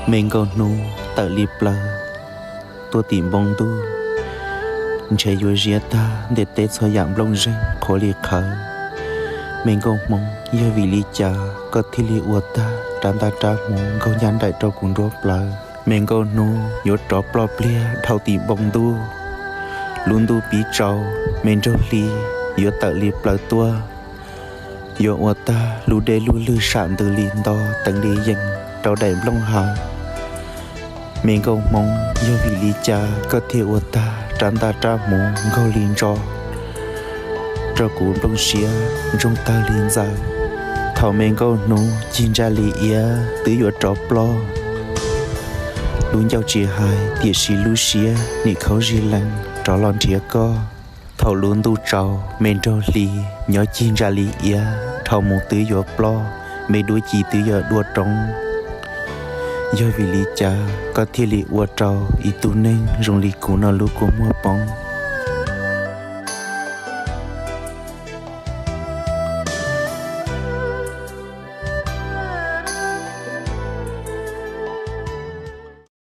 Me nkauj hnub tawm li plawv tuaj tim npoo ntuj, ntshe yuav ziab tag ntiaj teb txhua yam nplooj zeeg qhuav li qhawv. Me nkauj hmoov, yog vim li cas koj thiaj li ua tag rab ntaj rab hmuv nkaug ncaj nraim rau kuv nruab plawv? Me nkauj hnub yuav rov ploj pliag dhau tim npoo ntuj, lub ntuj pib tsaus, me nraug hli yuav tawm li plawv tuaj, yuav ua tag lub dej lub lwg sam ntws li nto teev li yees rau daim nplooj hav. Me nkauj hmoov, yog vim li cas koj thiaj ua tag rab ntaj rab hmuv nkaug li ntso rau kuv nplooj siab ntsoog tawg li ntxaws? Thaum me nkauj hnub cig ntsa li iab twb yuav rov ploj, lub ncauj tsis hais tiam sis lub siab nim khaub zig lees rov los nrhiav koj. Thaum lub ntuj tsaus, me nraug hli nyob cig ntsa li iab, dhau mus twb yuav ploj, me duab ci twb yuav dua roob. Yog vim li cas koj thiaj li ua rau ib tug neeg zoo li kuv no lub kua muag poob?